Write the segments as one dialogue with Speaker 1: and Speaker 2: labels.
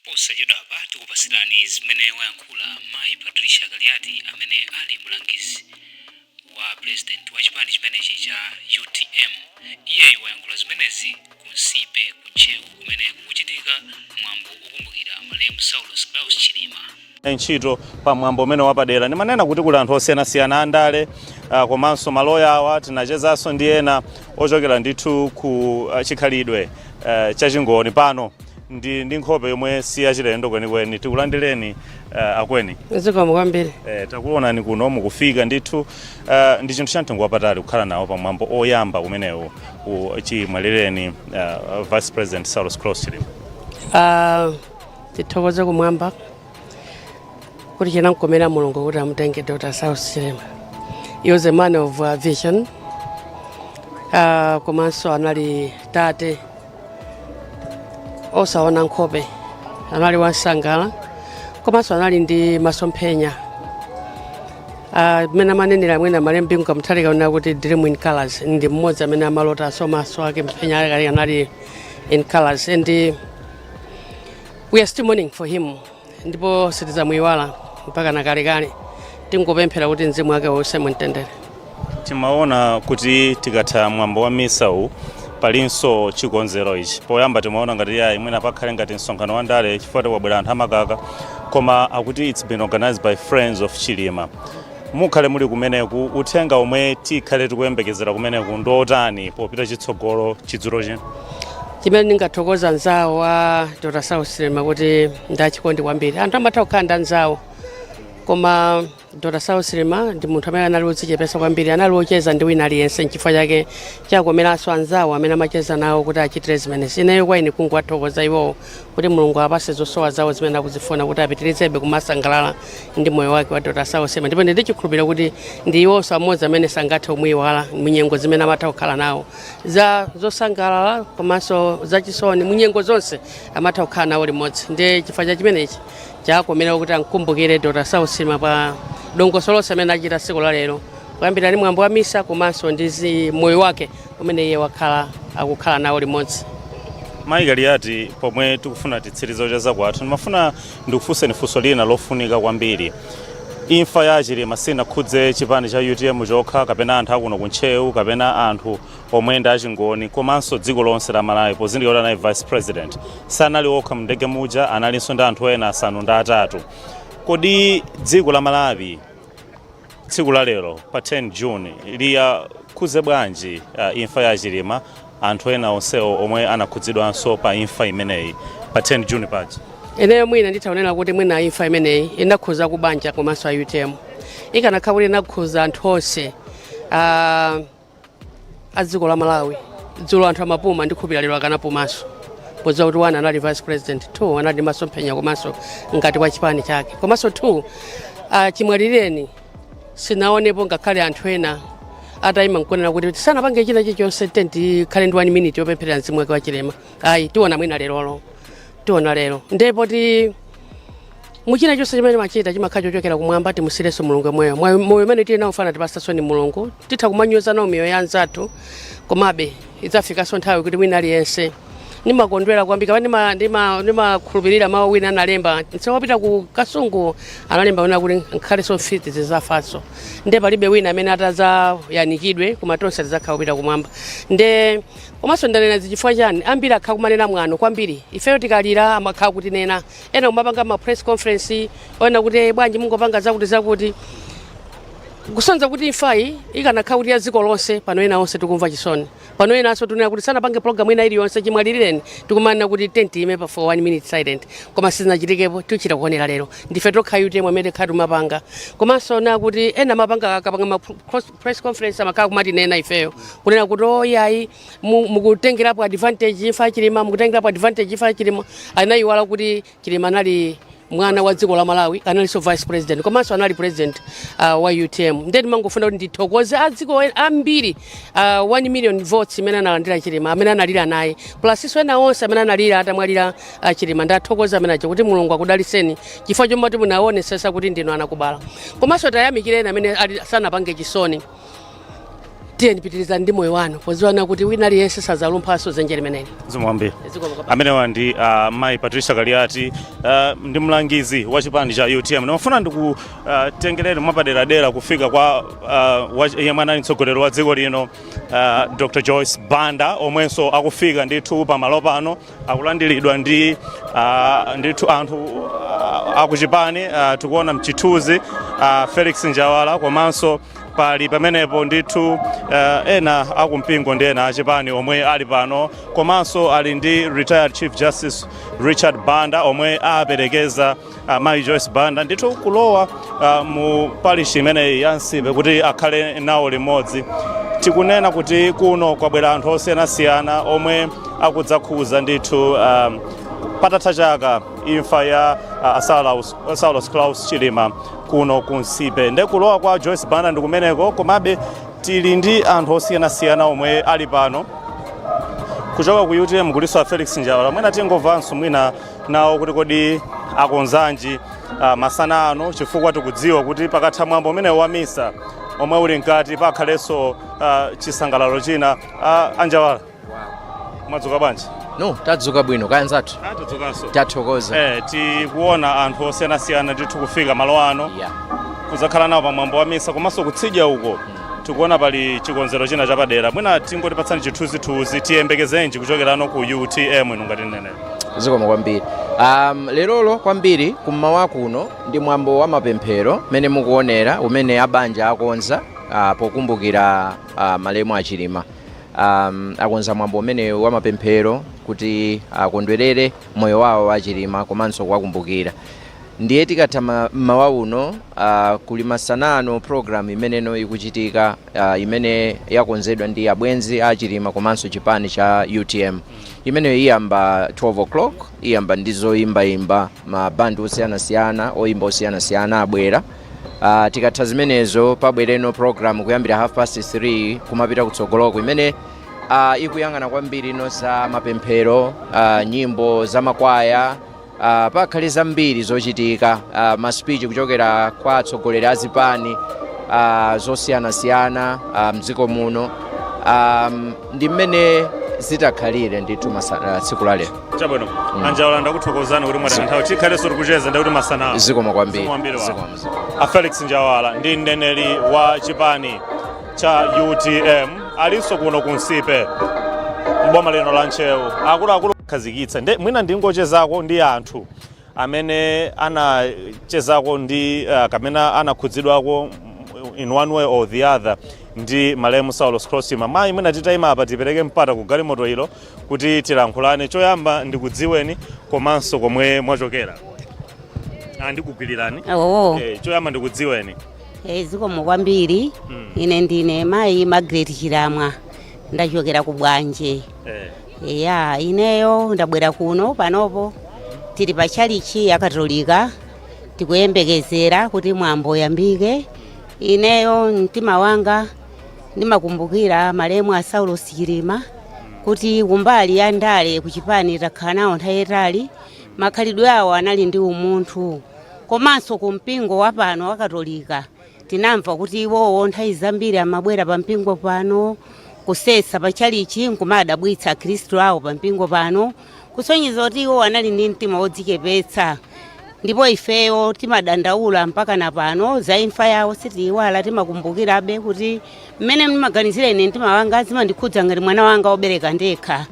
Speaker 1: Posachedwapa tikupasirani zimene wayankhula mayi Patricia Kaliati, amene ali mlangizi wa president wa chipani chimenechi cha UTM. Iyeyu wayankhula zimenezi ku Nsipe ku Ntcheu, kumene kukuchitika mwambo okumbukira malemu Saulos Klaus Chilima.
Speaker 2: Ntchito pamwambo umene wapadera, ndimanena kuti kuli anthu osiyanasiyana andale, komanso maloya awa. Tinachezanso ndi ena ochokera ndithu ku chikhalidwe chachingoni. Pano ndi nkhope yomwe si yachilendo kwenikweni. Tikulandireni, akweni.
Speaker 3: Zikomo kwambiri.
Speaker 2: Takuonani kuno mukufika ndithu. Ndi chinthu cha mtengo wapatali kukhala nawo pamwambo oyamba umenewu chimwalireni Vice President Saulos Klaus Chilima.
Speaker 3: Tithokoze kumwamba kuti chinamkomera Mulungu kuti amutenge Dr. Saulos Chilima. He was a man of vision, komanso anali tate osaona nkhope, anali wansangala, komanso anali ndi masomphenya mmene amanenera mwina malemu Bingu Mutharika kunena kuti "dream in colors". Ndi mmodzi amene amalotanso, maso ake, mphenya ake anali in colors, and we are still mourning for him, ndipo sitidzamuyiwala mpaka na kalekale. Tingopemphera kuti mzimu wake uwuse mumtendere.
Speaker 2: Timaona kuti tikatha mwambo wa misa uwu, palinso chikonzero ichi. Poyamba timaona ngati yayi, mwina pakhale ngati msonkhano wa ndale chifukwa tiwabwera anthu amakaka, koma akuti it's been organized by Friends of Chilima. Mukhale muli kumeneku, uthenga omwe tikhale tikuyembekezera kumeneku ndiotani popita chitsogolo chidzulo chino?
Speaker 3: Chimene ndingathokoza anzawo wa Dr. Saulos Chilima kuti ndachikondi kwambiri. Anthu amatha kukhala ndi anzawo, koma Dr. Saulos Chilima ndi munthu amene anali wodzichepesa kwambiri, anali wocheza ndi wina aliyense. Nchifukwa chake chakomeranso anzawo amene amacheza nawo kuti achitire zimenezi. Ineyo kwa ine kungowathokoza iwowo kuti Mulungu apase zosowa zawo zimene akuzifuna, kuti apitirizebe kumasangalala ndi moyo wake wa Dr. Saulos Chilima. Ndipo ndi chikhulupiriro kuti ndi iwonso amodzi amene sangathe kumuyiwala munyengo zimene amatha kukhala nawo za zosangalala komanso zachisoni. Munyengo zonse amatha kukhala nawo limodzi. Ndiye chifukwa cha chimenechi chakomera kuti amkumbukire Dr. Saulos Chilima pa dongosolo lonse amene achita tsiku la lero, kuyambira ndi mwambo wa misa komanso ndi moyo wake umene iye wakhala akukhala nawo limodzi.
Speaker 2: Mayi Kaliati, pomwe tikufuna titsirize kucheza kwathu, ndimafuna ndikufunseni funso lina lofunika kwambiri. Imfa ya Chilima sinakhudze chipani cha UTM chokha, kapena anthu akuno kuntcheu, kapena anthu omwe ndi achingoni, komanso dziko lonse la Malawi, pozindikira kuti anali vice president. Sanali okha mndege muja, analinso ndi anthu ena asanu ndi atatu. Kodi dziko la Malawi tsiku la lero pa 10 June liyakhuze bwanji imfa ya Chilima, anthu ena onsewo omwe anakhudzidwanso pa imfa imeneyi pa 10 June paja?
Speaker 3: Ineyo mwina nditha kunena kuti mwina imfa imeneyi inakhuza kubanja komanso a UTM. Ikanakhala kuti inakhuza anthu onse a dziko la Malawi, dzulo anthu amapuma, ndikhulupirira lero akanapumanso, podziwa kuti one, anali vice president, two, anali ndi masomphenya komanso ngati wa chipani chake, komanso two, chimwalireni sinaonepo ngakhale anthu ena atayima nkunena kuti sanapange china chilichonse, tikhale ndi one minute yopempherera mzimu wake wa Chilima. Ayi, tiona mwina lerolo, tiona lero. Ndipo ti muchina chonse chimene machita chimakhala chochokera kumwamba. Timusirenso Mulungu moyo moyo umene tili nawo, fana tipasaso ni Mulungu. Titha kumanyoza nawo miyoyo ya anzathu, komabe idzafikanso nthawi kuti wina aliyense. Ndimakondwera kwambiri kapena ndimakhulupirira mawu wina analemba msewu wopita ku Kasungu, analemba wina kuti nkhalenso mfiti zidzafanso. Nde palibe wina amene atazayanikidwe, koma tonse tidzakhala kupita kumwamba. Nde komanso ndanena zichifukwa chani? Ambiri akhala kumanena mwano kwambiri. Ifeyo tikalira amakhala kutinena, ena kumapanga ma press conference ena kuti, "Eh, bwanji mungopanga zakuti zakuti?" Kusonza kuti imfayi ikanakhala kuti ya dziko lonse, pano ena onse tikumva chisoni. Pano enanso tunena kuti sanapange program ina iliyonse chimwalireni, tikumanena kuti tiyime pa for one minute silent, koma sizinachitikepo. Tichita kuonera lero. Ndife tokha UTM amene tikhala timapanga. Komanso na kuti ena amapanga, akapanga ma press conference amakhala kumatinena ifeyo, kunena kuti, "Oh yayi, mukutengerapo advantage imfa Chilima, mukutengerapo advantage imfa Chilima." Anayiwala kuti Chilima anali mwana wa dziko la Malawi, analinso vice president, komanso anali president wa UTM. Ndiye ndimangofuna kuti ndithokoze a dziko ambiri, 1 million votes imene analandira Chilima, amene analira naye, plus iso ena onse amene analira atamwalira Chilima. Ndathokoza amene aja kuti Mulungu akudaliseni chifukwa chomwe munaonesesa kuti ndinu anakubala. Komanso tayamikire ena amene sanapange chisoni. Tiyeni pitirizani ndi moyo wanu poziwana kuti wina aliyense sazalumphanso dzenje limeneli.
Speaker 2: Zikomo kwambiri.
Speaker 3: Zikomo kwambiri.
Speaker 2: Amenewa ndi mayi Patricia Kaliati, ndi mlangizi wa chipani cha UTM. Ndimafuna ndikutengereni mwapaderadera kufika kwa yemwe anali mtsogoleri wa dziko lino, Dr Joyce Banda, omwenso akufika ndithu pamalo pano. Akulandiridwa ndi ndithu anthu akuchipani. Tikuona mchithunzi Felix Njawala, komanso pali pamenepo ndithu ena akumpingo ndi ena achipani omwe ali pano, komanso ali ndi retired Chief Justice Richard Banda omwe aperekeza mayi Joyce Banda ndithu kulowa mu parish imeneyi ya Nsipe kuti akhale nawo limodzi. Tikunena kuti kuno kwabwera anthu osiyanasiyana omwe akudzakhuza ndithu patatha chaka imfa ya Saulos Klaus Chilima kuno ku Nsipe. Nde kulowa kwa Joyce Banda ndi kumeneko, komabe tili ndi anthu osiyanasiyana omwe ali pano kuchoka ku UTM, kuliso a Felix Njawala. Mwina tingomvanso mwina nawo kuti kodi akonzanji masana ano, chifukwa tikudziwa kuti pakatha mwambo umene wa misa omwe uli mkati pakhalenso chisangalalo china. Anjawala, mwadzuka bwanji?
Speaker 4: No, tadzuka bwino, kaya nzathu?
Speaker 2: Tadzukanso.
Speaker 4: Tathokoza.
Speaker 2: Tikuona anthu osiyanasiyana ndithu kufika malo ano kuzakhala nawo pamwambo wa misa, komanso kutsidya uko tikuona pali chikonzero china chapadera. Mwina tingotipatsani chithunzithunzi, tiyembekezenji kuchokerano ku UTM inu ngati mneneri?
Speaker 4: Zikomo kwambiri. Lerolo kwambiri kummawa kuno ndi mwambo wa mapemphero mene mukuonera, umene abanja akonza pokumbukira malemu achilima. Akonza mwambo umene wa mapemphero kuti akondwerere moyo wawo wachilima komanso kuwakumbukira. Ndiye tikatha mmawa uno, kuli masanano program imeneno ikuchitika, imene yakonzedwa ndi abwenzi a Chilima komanso chipani cha UTM. Imeneyo iyamba 12 o'clock, iyamba ndi zoyimbayimba, mabandi osiyanasiyana, oyimba osiyanasiyana abwera. Tikatha zimenezo pabwereno program kuyambira half past 3 kumapita kutsogoloko, imene ikuyang'ana kwambiri ino za mapemphero, nyimbo za makwaya. Pakhale zambiri zochitika, ma speech kuchokera kwa atsogoleri a zipani zosiyanasiyana mdziko muno. Ndi mmene zitakhalire ndithu tsiku la lero.
Speaker 2: Chabwino, Anjawala, ndakuthokozani kuti mwatenga nthawi. Tikhalenso tikucheza ndikuti masana.
Speaker 4: Zikomo kwambiri.
Speaker 2: Zikomo kwambiri wa.
Speaker 4: Zikomo, zikomo.
Speaker 2: A Felix Njawala ndi mneneri wa chipani cha UTM, alinso kuno ku Nsipe mboma lino la Ntcheu. Akuluakulu khazikitsa nde mwina ndingochezako ndi anthu amene anachezako ndi kapena anakhudzidwako in one way or the other ndi malemu Saulos Klaus Chilima. Mayi, mwina titayima apa tipereke mpata ku galimoto ilo kuti tilankhulane. Choyamba ndikudziweni komanso komwe mwachokera. Ndikugwirirani.
Speaker 5: Oo.
Speaker 2: Choyamba ndikudziweni.
Speaker 5: Zikomo kwambiri. Ine ndine mayi Margaret Chilamwa, ndachokera ku Bwanje. Ya, ineyo ndabwera kuno. Panopo tili pa tchalichi ya Katolika, tikuyembekezera kuti mwambo uyambike. Ineyo mtima wanga ndimakumbukira malemu a Saulos Chilima, kuti kumbali ya ndale kuchipani takhala nawo nthawi yayitali, makhalidwe awo anali ndi umunthu. Komanso ku mpingo wa pano wa Katolika tinamva kuti iwowo nthawi zambiri amabwera pa mpingo pano kusesa pa tchalichi nkumadabwitsa akhristu awo pa mpingo pano, kusonyeza kuti iwo anali ndi mtima wodzichepetsa. Ndipo ifeyo timadandaula mpaka na pano za imfa yawo, sitiyiwala, timakumbukirabe kuti mmene ndimaganizira ine mtima wanga zimandikhudza ngati mwana wanga wobereka ndekha.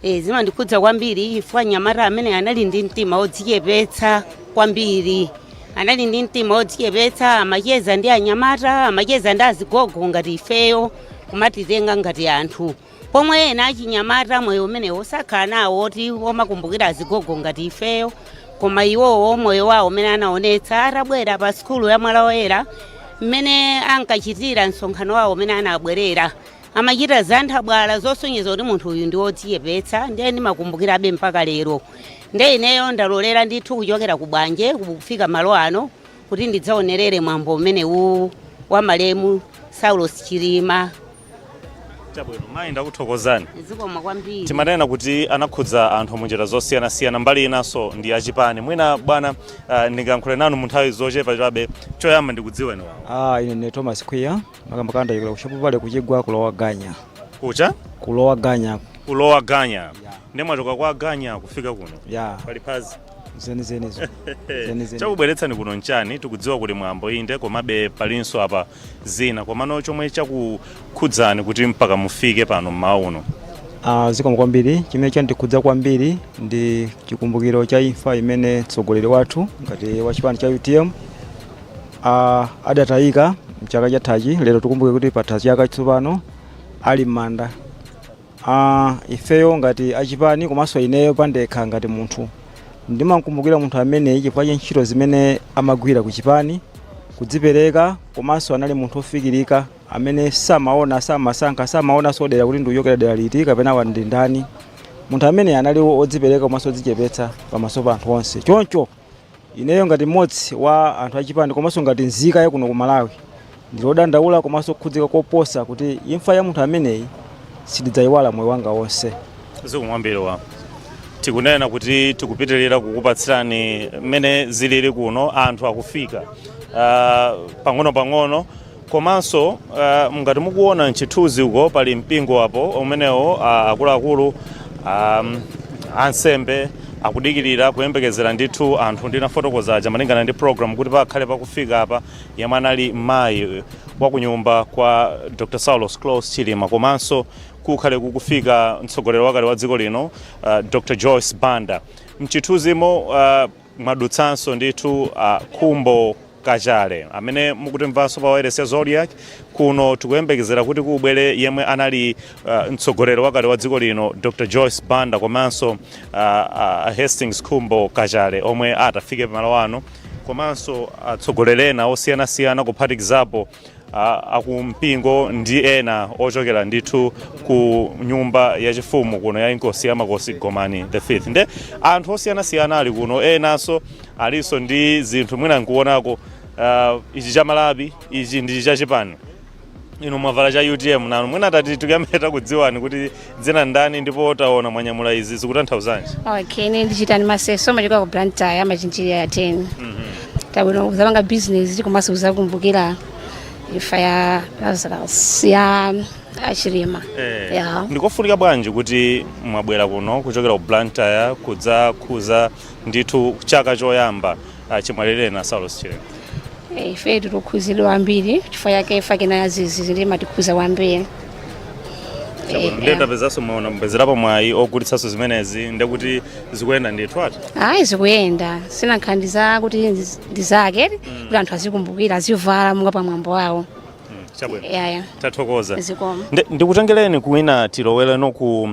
Speaker 5: Zimandikhudza kwambiri chifukwa mnyamata amene anali ndi mtima wodzichepetsa kwambiri, anali ndi mtima wodzichepetsa, amacheza ndi anyamata, amacheza ndi azigogo ngati ifeyo, kumatitenga ngati anthu, pomwe ena achinyamata moyo umenewo sakhala nawo oti omakumbukira azigogo ngati ifeyo. Koma iwowo moyo wawo umene anaonetsa atabwera pa sukulu ya Mwala Woyera, mmene ankachitira msonkhano wawo umene anabwerera, amachita zanthabwala zosonyeza kuti munthu uyu ndi wodzichepetsa. Ndiye ndimakumbukirabe mpaka lero. Ndiye ineyo ndalolera ndithu kuchokera ku Bwanje kufika malo ano kuti ndidzaonerere mwambo umenewu wa malemu Saulos Chilima.
Speaker 2: Chabwino mayi, ndakuthokozani.
Speaker 5: Zikomo kwambiri.
Speaker 2: Timanena kuti anakhudza anthu munjira zosiyanasiyana, mbali inanso ndi achipani. Mwina bwana, ndingayankhule nanu mu nthawi zochepa chabe. Choyamba ndikudziweni wawo.
Speaker 6: Ah, ine ndine Thomas Kwiya, makamaka ndachokera ku Shop Valley, kuchigwa kulowa Ganya.
Speaker 2: Kucha?
Speaker 6: Kulowa Ganya.
Speaker 2: Kulowa Ganya. Ndi mwachoka kwa Ganya kufika kuno?
Speaker 6: Ya.
Speaker 2: Pali phazi.
Speaker 6: Zenizenizo, zenizeni.
Speaker 2: Chakubweretsani kuno nchani? Tikudziwa kuti mwambo inde, komabe palinso apa zina, komano chomwe chakukhudzani kuti mpaka mufike pano mmawa uno?
Speaker 6: Ah, zikomo kwambiri. Chimene chandikhudza kwambiri ndi chikumbukiro cha imfa imene mtsogoleri wathu ngati wa chipani cha UTM adatayika mchaka chathachi. Lero tikumbuke kuti patha chaka tsopano ali m'manda. Ifeyo ngati achipani komanso ineyo pandekha ngati munthu, ndimankumbukira munthu ameneyi chifukwa cha ntchito zimene amagwira ku chipani, kudzipereka, komanso anali munthu ofikirika amene samaona, samasankha, samaona sodera kuti ndikuchokera dera liti kapena wa ndi ndani. Munthu amene anali odzipereka komanso odzichepetsa pamaso pa anthu onse. Choncho ineyo ngati mmodzi wa anthu achipani komanso ngati nzika ya kuno ku Malawi, ndilodandaula komanso kukhudzika koposa kuti imfa ya munthu ameneyi sindidzayiwala moyo wanga wonse.
Speaker 2: Zikomo kwambiri wa. Tikunena kuti tikupitirira kukupatsirani mmene zilili kuno. Anthu akufika pang'ono-pang'ono, komanso ngati mukuona mchithunzi uko pali mpingo apo umenewo, akuluakulu, ansembe akudikirira, kuyembekezera ndithu anthu. Ndinafotokoza aja malingana ndi program kuti pakhale pakufika apa yemwe anali mayi wa kunyumba kwa Dr Saulos Klaus Chilima, komanso kukhale kukufika mtsogoleri wakale wa dziko lino, Dr Joyce Banda. Mchithunzimo mwadutsanso ndithu Khumbo Kachale amene mukutimvanso pa wireless ya Zodiak. Kuno tikuyembekezera kuti kubwere yemwe anali mtsogoleri wakale wa dziko lino, Dr Joyce Banda, komanso Hastings Khumbo Kachale omwe atafike pamalo ano, komanso atsogoleri ena osiyanasiyana, kuphatikizapo akumpingo ndi ena ochokera ndithu ku nyumba yachifumu kuno ya Inkosi ya Makosi Gomani the Fifth. Nde anthu osiyanasiyana ali kuno, enanso alinso ndi zinthu mwina nkuonako ichi cha Malawi, ichi ndi chachipani. Inu mwavala cha UTM nanu. Mwina tati tikuyambira takudziwani kuti dzina ndani, ndipo taona mwanyamula izi, zikutanthauzanji?
Speaker 7: Okay, ine ndichitani maseso, machoka ku Blantyre, Machinjiri ya 10. Tabwino kuzapanga business komanso kuzakumbukira imfa ya Lazarus ya Achilima. Ya.
Speaker 2: Ndikofunika bwanji kuti mwabwera kuno kuchokera ku Blantyre kudzakhuza ndithu chaka choyamba chimwalireni a Saulos Chilima?
Speaker 7: Ife tikukhuzidwa kwambiri chifukwa yake imfa kena ya zizi ndi matikhuza kwambiri.
Speaker 2: Ndiye tapezanso, mwaona, mpezerapo mwayi ogulitsanso zimenezi, ndekuti zikuyenda ndithu ati?
Speaker 7: Ayi, zikuyenda. Sina nkhani za kuti ndi zake kuti anthu azikumbukira, azivala monga pamwambo wawo.
Speaker 2: Chabwino.
Speaker 7: Yaya.
Speaker 2: Tathokoza.
Speaker 7: Zikomo.
Speaker 2: Ndikutengereni kwina, tiloweleno ku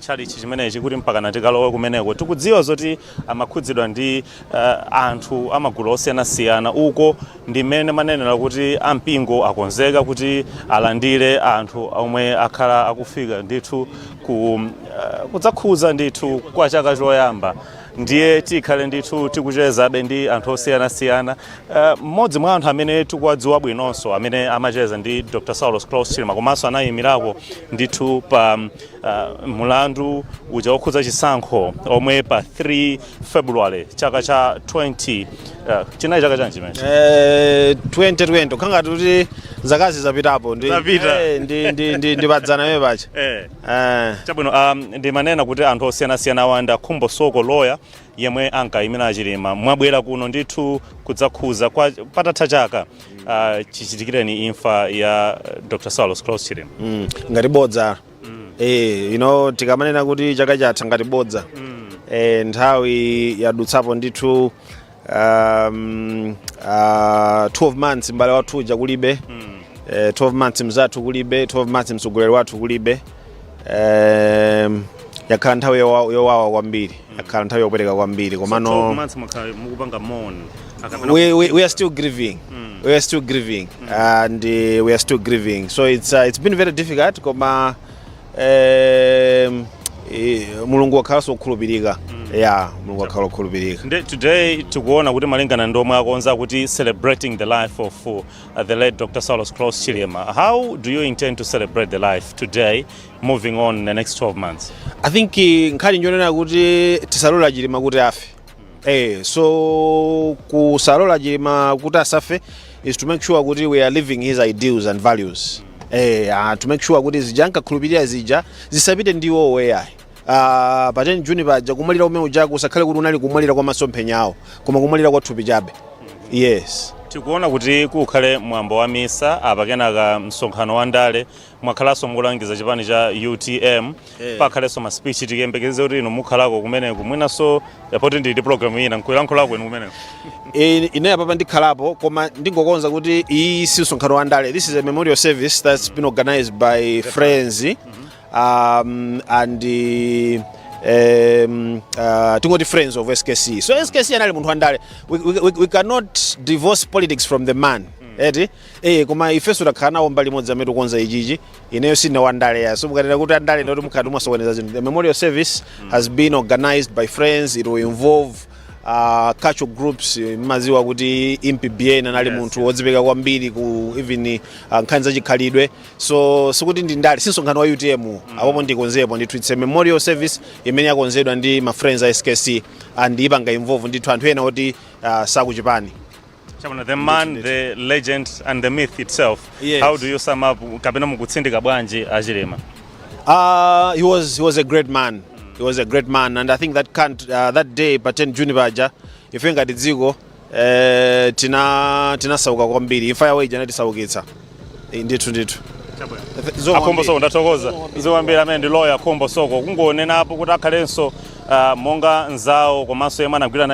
Speaker 2: chalichi chimenechi kuti mpakana tikalowe kumeneko. Tikudziwa zoti amakhudzidwa ndi anthu amagulu osiyanasiyana. Uko ndi mmene manenera kuti ampingo akonzeka kuti alandire anthu omwe akhala akufika ndithu ku kudzakhuza ndithu kwa chaka choyamba. Ndiye tikhale ndithu tikuchezabe ndi anthu osiyanasiyana. Mmodzi mwa anthu amene tikuwadziwa bwinonso amene amacheza ndi Dr Saulos Klaus Chilima komanso anayimirako ndithu pa mulandu uja wokhudza chisankho omwe pa 3 February chaka cha 20, chinali chaka chanji chimene?
Speaker 8: 2020, khangati kuti zakazi zapitapo ndi
Speaker 2: Zapita.
Speaker 8: Ndi padzana mwe pacha.
Speaker 2: Chabwino, ndimanena kuti anthu osiyanasiyana awanda Khumbo Soko, lawyer yemwe ankayimira Chilima. Mwabwera kuno ndithu kudzakhuza kwa patatha chaka chichitikireni imfa ya Dr Saulos Klaus Chilima.
Speaker 8: Ngati bodza. Tikamanena kuti chaka chatha, ngati bodza. Nthawi yadutsapo ndithu, 12 months mbale wathu uja kulibe. 12 months mzathu kulibe, 12 months mtsogoleri wathu kulibe. Yakhala nthawi yowawa kwambiri, yakhala nthawi yopereka kwambiri, komano
Speaker 2: So 12 months mwakhala mukupanga mourn akapena?
Speaker 8: We are still grieving. We are still grieving and we are still grieving, so it's been very difficult, koma Mulungu wakhalanso kukhulupirika. Ya, Mulungu akhala okhulupirika.
Speaker 2: Nde today tikuona kuti malingana ndi omwe akonza kuti celebrating the life of the late Dr. Saulos Klaus Chilima, how do you intend to celebrate the life today, moving on in the next 12 months?
Speaker 8: I think nkhani njonena kuti tisalola Chilima kuti afe. So kusalola Chilima kuti asafe is to make sure kuti we are living his ideals and values, to make sure kuti zija ankakhulupirira zija zisapite ndiwo ayi. Pa 10 June paja kumwalira kumene uja kusakhale kuti unali kumwalira kwa masomphenya awo, koma kumwalira kwa thupi chabe, yes.
Speaker 2: Tikuona kuti kukhale mwambo wa misa apa, kenaka msonkhano wa ndale. Mwakhalanso mukulangiza chipani cha UTM. Pakhalenso ma speech. Tikuyembekeze kuti inu mukhalako kumeneko, mwinanso poti ndili program ina nkuyankhulako inu kumeneko?
Speaker 8: Ine apapa ndikhalapo, koma ndingokonza kuti iyi si msonkhano wa ndale. This is a memorial service that's been organized by friends and tingoti friends of SKC. So SKC anali munthu wandale. We cannot divorce politics from the man, eti? Koma ifenso takhala nawo mbali imodzi amene tikukonza ichichi. Ineyo sine wandale ya, so mukatera kuti andale ndoti mukhati mwasokoneza zinthu. The memorial service has been organized by friends. It will involve cultural groups. Maziwa kuti MPBN anali munthu wodzipereka kwambiri ku even nkhani zachikhalidwe. So sikuti ndi ndale, si msonkhano wa UTM. Apopo ndikonzepo ndithu, it's a memorial service imene yakonzedwa ndi ma friends a SKC and ipanga involve ndithu anthu ena oti sakuchipani.
Speaker 2: Chabwino, the man, the legend and the myth itself.
Speaker 8: Yes.
Speaker 2: How do you sum up, kapena mukutsindika bwanji aChilima?
Speaker 8: He was a great man. He was a great man, and I think that can't that day pa 10 June paja ife ngati dziko tinasauka kwambiri. Imfa yawo ija inatisaukitsa. Ndithu ndithu.
Speaker 2: Akhombo Soko, ndathokoza ziwambiri. Amene ndi lawyer Khombo Soko, kungonenapo kuti akhalenso monga nzawo komanso yemwe anagwira